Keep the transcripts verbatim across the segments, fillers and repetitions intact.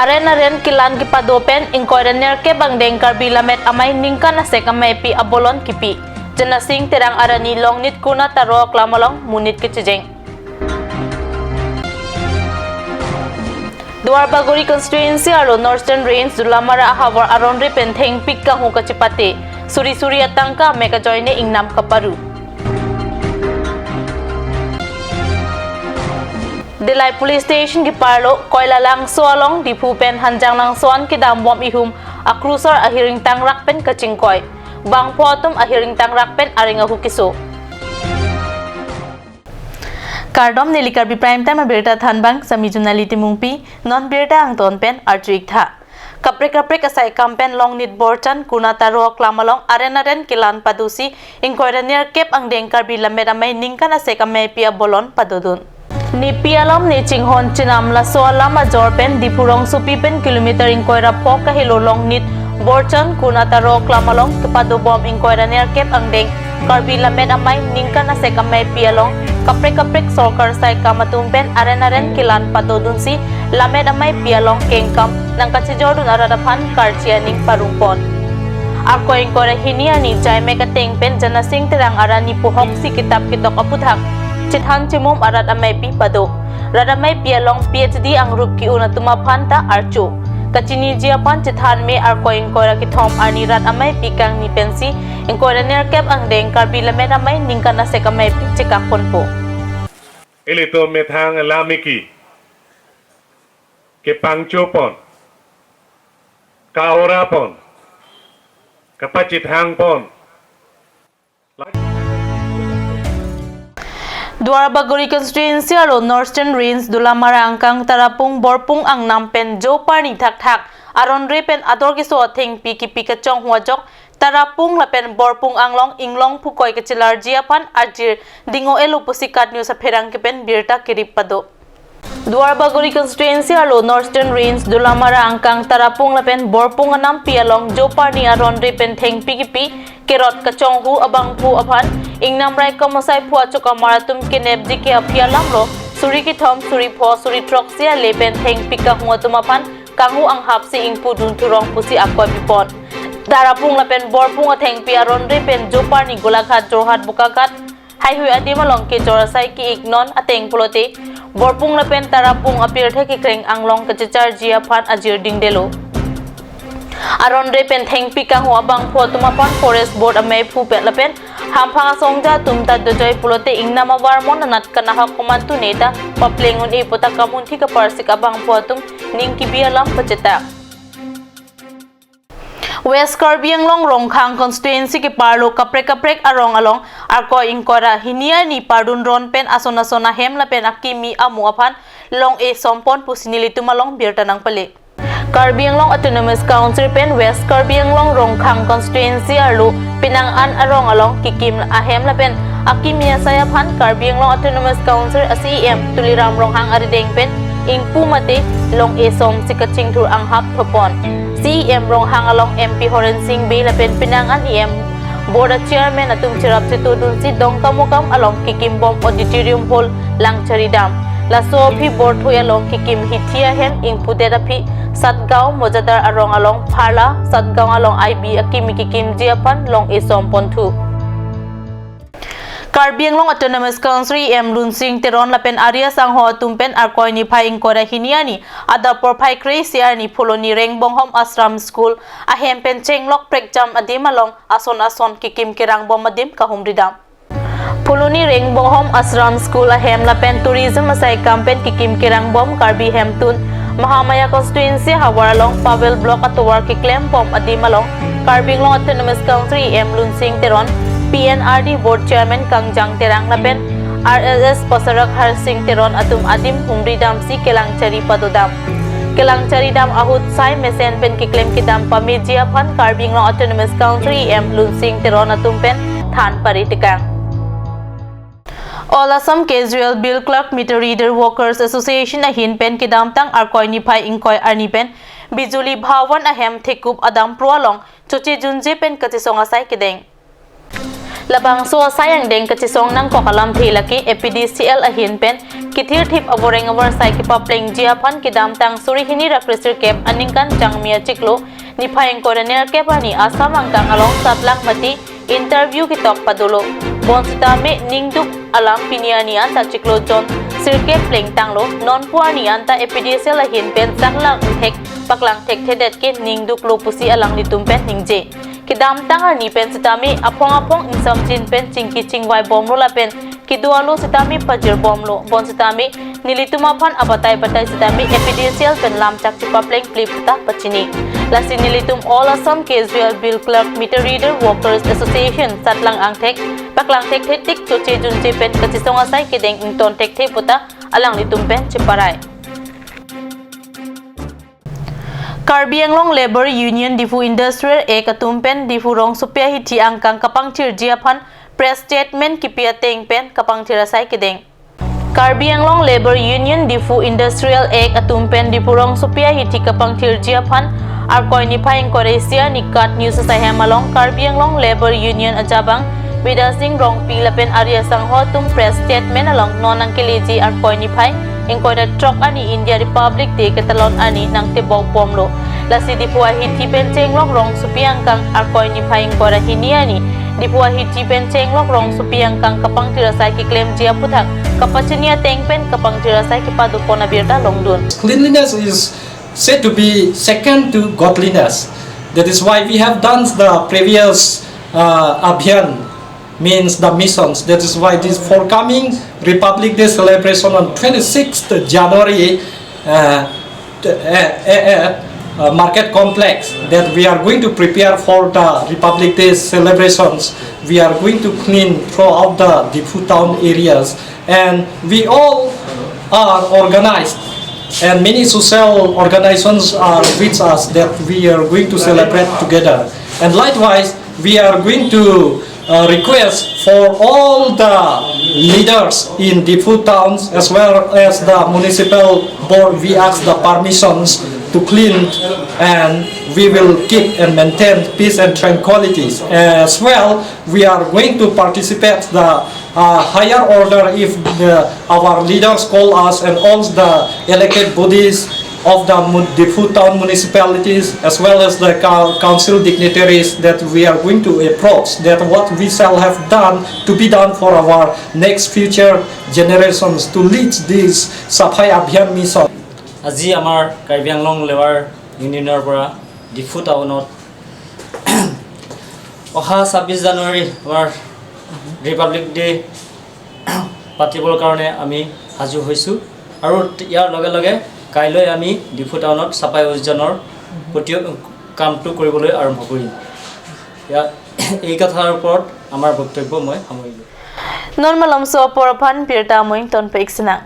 Aren aren kelan kepado pen ingkoi ra nerkep angdeng Karbi Lammet Amei ningkan asek ameipi abolon kipi. Janasing Terang Arani Longnit Kuna Taro Aklam along monit kechejeng. Duarbagori constituency arlo Northern Range Dolamara ahavar aron-re pen thengpi kanghu kachepate, suri suri atangka amek ajoine ingnam kaparu. Dillai Police Station keparlo Koilalangso along Diphu pen Hanjanglangso an kedambom ihum akrusor ahir ingtangrak pen kachingkoi. Bangpho atum ahir ingtangrak pen areng ahu keso. Kardom, neli Karbi Prime Time abirta thanbang, sami Junali Timungpi, non birta angton pen arju-ik tha. Kaprek kaprek asai kam pen Longnit Borchan Kuna Taro Aklam along aren aren kelan padosi ingkoi ra nerkep angdeng Karbi Lammet Amei ningkan asek ameipi abolon padodun. Nepi alam ne chinghon chenam laso alam ajor pen Diphu rongsopi pen kilometer ingkoi ra pho kahelo Longnit Borchan Kuna Taro Aklam along kepadobom ingkoi ra nerkep angdeng Karbi Lammet Amei ningkan asek ameipi along kaprek kaprek sorkar sai kam atum pen aren aren kelan padodunsi Lammet Ameipi along kengkam nangkachejordun arat aphan karchi aning parongpon. Arkoi ingkoi ra hini arni jaimek ateng pen Janasing Terang Arani puhoksi kitap ketok aputhak chethan chemum arat ameipi pado. Rat ameipi along P H D angrup ke-un atum aphan ta archo kachiniji aphan chethan me arkoi ingkoi ra kethom arni rat ameipi kangni pensi ingkoi ra nerkep angdeng Karbi Lammet Amei ningkan asek ameipi chekakponpo. Ilitum methang alam iki kepangchopon, ka-orapon, kapachethangpon. Duarbagori constituency arlo Northern Range Dolamara angkang Tarapung Borpung angnam pen joparni thakthak aron-re pen ador keso athengpi kipi kachonghu ajok Tarapung lapen Borpung anglong inglong phukoi kachelarji aphan ajir ding-o-elo pusi KAT News apherangke pen birta kerip pado. Duarbagori constituency arlo Northern Range Dolamara angkang Tarapung lapen Borpung anampi along joparni aron-re pen thengpi kipi kerot kachonghu abangphu aphan ingnam raikom asai phu achokamar atum kenepji ke aphi alamlo suri kethom suri pho suri throksi ale pen thengpi kanghu atum aphan kanghu anghapsi ingpudun thurong pusi akoi pipon. Tarapung lapen Borpung athengpi aron-re pen joparni Golaghat, Jorhat, Bokaghat, haihui adim along kejor asai ke-ik non ateng pulote Borpung lapen Tarapung apirthe kekreng anglong kachecharji aphan ajir dingdelo. Aron-re pen thengpi kanghu abangphu atum aphan Forest Board ameiphu pet lapen hamphang asongja atum ta dojoi pulote ingnam avarmon anat kanahok komantu neta papleng un-e pu ta kamunthi kaparsik abangphu atum ning kebi alam pachetak. West Karbi Anglong Rongkhang constituency keparlo kaprek kaprek arong along arkoi ingkoi ra hini arni pardun ron pen ason ason ahem lapen akimi amo aphan long-e sompon pusi nelitum along birta nangpale. Karbi Anglong Autonomous Council pen West Karbi Anglong Rongkhang constituency arlo penang an arong along kekim ahem lapen akimi asai aphan Karbi Anglong Autonomous Council a C E M Tuliram Ronghang arideng pen ingpu mate long-e somsi kachingthur anghap thopon. C E M Ronghang along M P Horen Sing Bey lapen penang an E M Board a Chairman atum cherap chetodunsi Dongkamukam along kekimbom auditorium hall Langchari dam. Laso aphi Borthui along kekim hithi ahem ingpudet aphi Satgaon Mojadar arong along pharla Satgaon along I B akimi kekimji aphan long-e sompon thu. Karbi Anglong Autonomous Council E M Lunsing Teron lapen ari asangho atum pen arkoi niphai ingkoi ra hini arni adap porphai kre-isi arni Phuloni Rengbonghom Ashram School ahem pen chenglok prekjam adim along ason ason kekim kerangbom adim kahumridam. Phuloni Rengbonghom Ashram School ahem lapen tourism asai kam pen kekim kerangbom Karbi Hemtun Mahamaya constituency havar along Pavel Block atovar keklembom adim along Karbi Anglong Autonomous Council E M Lunsing Teron, P N R D Board Chairman Kangjang Terang lapen R S S Pasarak Harsing Teron atum adim humridamsi kelangchari padodam. Kelangcharidam ahut sai mesen pen keklem kedam pameji aphan Karbi Anglong Autonomous Council E M Lunsing Teron atum pen than paritekang. All Assam Casual Bill Clerk Meter Reader Workers Association ahin pen kedamtang arkoi niphai ingkoi arni pen Bijuli Bhawan ahem thekup adam pro along choche junje pen kachesong asai kedeng. Labangso asai angdeng kachisong nangkok alamthe lake A P D C L ahin pen kethirthip avoreng avarsai kepaplengji aphan kedamtang suri hini ra kresirkep aningkan Jangmi achiklo niphai ingkoi ra nerkep arni Assam angkang along Satlang Mati interview ketok padolo. Bonsitame ningduk alam pini arni anta chiklo jon sirkep plengtanglo, nonpu arni anta A P D C L ahin pen saklang thek paklang thekthedet ke ningduklo pusi alanglitum pen ningje. Kedamtang arni pen sitame aphong aphong ingsamjin pen chingki chingvai bomlo lapen kedo-alo sitame pajirbomlo. Bonsitame nelitum aphan abatai batai sitame A P D C L pen lamchak chepapleng plip ta pachini. Lasi nelitum All Assam Casual Bill Clerk Meter Reader Workers Association Satlang angthek paklang thekthe tik choche junche pen kachisong asai kedeng ington thekthe puta alanglitum pen cheparai. Karbi Anglong Labour Union Diphu Industrial Act atum pen Diphu rongsopi ahithi angkang kapangthirji aphan press statement kipi ateng pen kapangthir asai kedeng. Karbi Anglong Labour Union Diphu Industrial Act atum pen Diphu rongsopi ahithi kapangthirji aphan Arkoi niphai ingkoi ra isi arni KAT News asaihem along Karbi Anglong Labour Union ajabang Bidya Sing Rongpi lapen ari asangho atum press statement along non nangkeleji Arkoi niphai ingkoi ra throk arni India Republic Day ketalon arni nangtebok bomlo. Lasi Diphu ahithi pen chenglok rongsopi angkang Arkoi niphai ingkoi ra hini arni Diphu ahithi pen chenglok rongsopi angkang kapangthir asai keklemji aphuthak kapachini ateng pen kapangthir asai kepadopon abirta longdun. Cleanliness is said to be second to godliness. That is why we have done the previous uh, Abhiyan, means the missions. That is why this forthcoming Republic Day celebration on twenty-sixth January uh, at uh, uh, Market Complex, that we are going to prepare for the Republic Day celebrations. We are going to clean throughout the Diphu town areas, and we all are organized, and many social organizations are with us that we are going to celebrate together. And likewise, we are going to uh, request for all the leaders in Diphu towns as well as the municipal board. We ask the permissions to clean, and we will keep and maintain peace and tranquility. As well, we are going to participate the uh, higher order if the, our leaders call us, and all the elected bodies of the Diphu town municipalities as well as the council dignitaries that we are going to approach, that what we shall have done to be done for our next future generations to lead this Safai Abhiyan mission. আজি আমাৰ কাৰ্বি আংলং লেবাৰ ইউনিয়নৰ পৰা ডিফু টাউনত অহা ছাব্বিছ জানুৱাৰী আমাৰ Republic day পাতিবৰ কাৰণে আমি সাজু হৈছোঁ আৰু ইয়াৰ লগে লগে কাইলৈ আমি ডিফু টাউনত চাফাই অভিযানৰ প্ৰতি কামটো কৰিবলৈ আৰম্ভ কৰিম। ইয়াত এই কথাৰ ওপৰত আমাৰ বক্তব্য মই সামৰিলোঁ। Non malomso apor aphan birta amoing tonpe iksinang.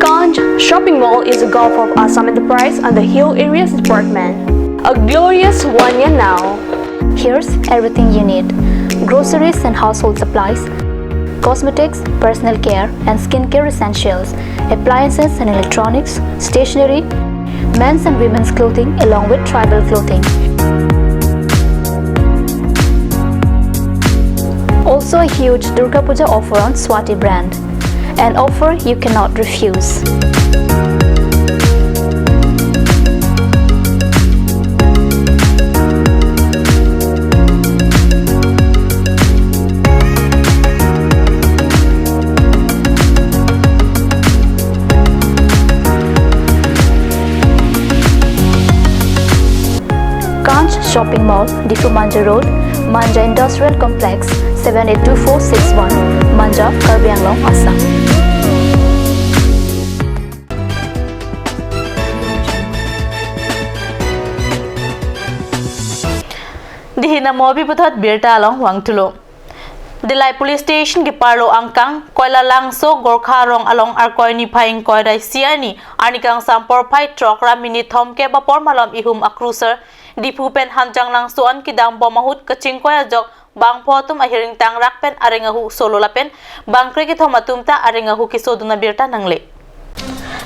Kanj Shopping Mall is a gulf of Assam Enterprise and the Hill Areas Department. A glorious one year now. Here's everything you need: groceries and household supplies, cosmetics, personal care and skincare essentials, appliances and electronics, stationery, men's and women's clothing along with tribal clothing. Also a huge Durga Puja offer on Swati brand. An offer you cannot refuse. Kanch Shopping Mall, Diphu Manja Road, Manja Industrial Complex, seven eight two four six one, Manja, Karbi Anglong, Assam. Dihina mobi puthot birta along wangthulo. Dillai Police Station keparlo angkang Koilalangso Gorkha Rong along Arkoi niphai ingkoi ra isi arni, arni kangsam porphai throk ra minit thomkep apor malom ihum a cruiser Diphu pen Hanjanglangso an kedam bom ahut kachingkoi ajok bangpho atum ahiring tangrak pen areng ahu solo lapen bangkre kethom atum ta areng ahu kesodun abirta nangle.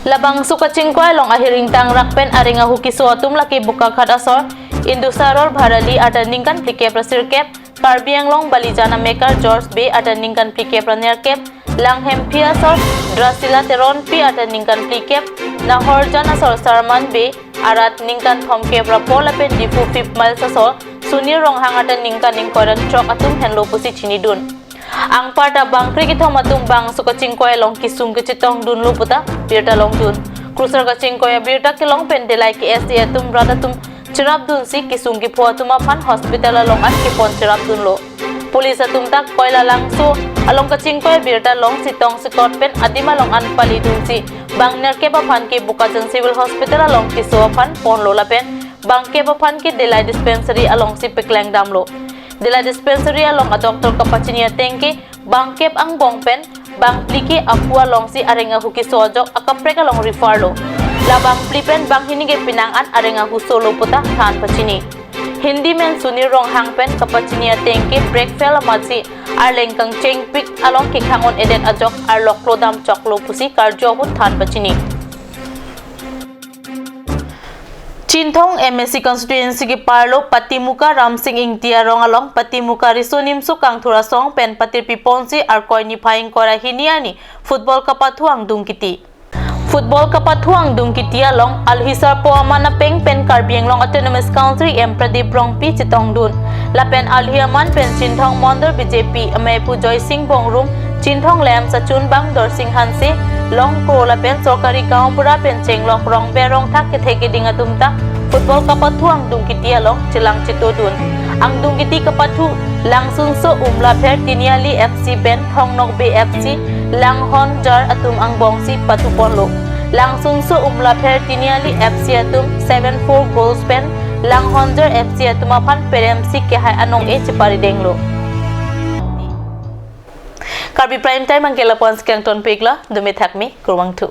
Labangso kachingkoi along ahir ingtangrak pen areng ahu keso atum lake Bokakhat asor Indusaror Bharali arta ningkan phlikep ra sirkep, Karbi Anglong Balijan amekar George Bey arta ningkan phlikep ra nerkep, Langhemphi asor Drasila Teronpi arta ningkan phlikep, Nahorjan asor Sarman Bey arat ningkan thomkep ra pho lapen Diphu Fifth Mile asor Sunir Ronghang arta ningkan ingkoi ra throk atum henlo pusi chinidun. Anparta bangkre kethom atum bangso kachingkoi along kesung kachetongdunlo puta birta longdun. Krusar kachingkoi abirta kelong pen delai K S A atum rat atum cherapdunsi kesung kepho atum aphan hospital along an kepon cherapdunlo. Police atum ta Koilalangso along kachingkoi abirta long sitong sikot pen adim along an palidunsi bang nerkep aphan ke Bokajan Civil Hospital along keso aphan ponlo lapen bangkep aphan ke Delai Dispensary alongsi pekleng damlo. Delai Dispensary along adoctor kapachini ateng ke bangkep angbong pen bangphli ke aphu alongsi areng ahu keso ajok akaprek along refer lo. La bangphli pen banghini ke penang an areng ahu solo puta than pachini. Hindi men Sunir Ronghang pen kapachini ateng ke brake fail amatsi arleng kangchengpik along kekhang un-edet ajok arlok klodam choklo pusi karju ahut than pachini. Chinthong M A C constituency keparlo Patimuka Ramsing Ingti arong along Patimuka Riso Nimso Kangthur Asong pen patirpi ponsi Arkoi niphai ingkoi ra hini arni football kapathu angdung kiti. Football kapathu angdung kiti along alohi sarpo aman apeng pen Karbi Anglong Autonomous Council E M Pradip Rongpi chetongdun. Lapen alohi aman pen Chinthong Mondol B J P amei pu Joysing Bongrung, Chinthong Lamps achunbang Dorsing Hanse, Longkro lapen sorkari gaonbura pen chenglok rongber rongthak kethe keding atum ta football kapathu angdung kiti along chelang chetodun. Angdung kiti kapathu Langsunso Umlapher Tiniali F C pen Thongnokbe F C Langhonjar atum angbongsi pathuponlo. Langsunso Umlapher Tiniali F C atum seven four goals pen Langhonjar F C atum aphan peremsi kehai anong-e cheparidenglo. Karbi Prime Time angke lapu-an si kangtonpiklo, dome thakme, kurvangthu.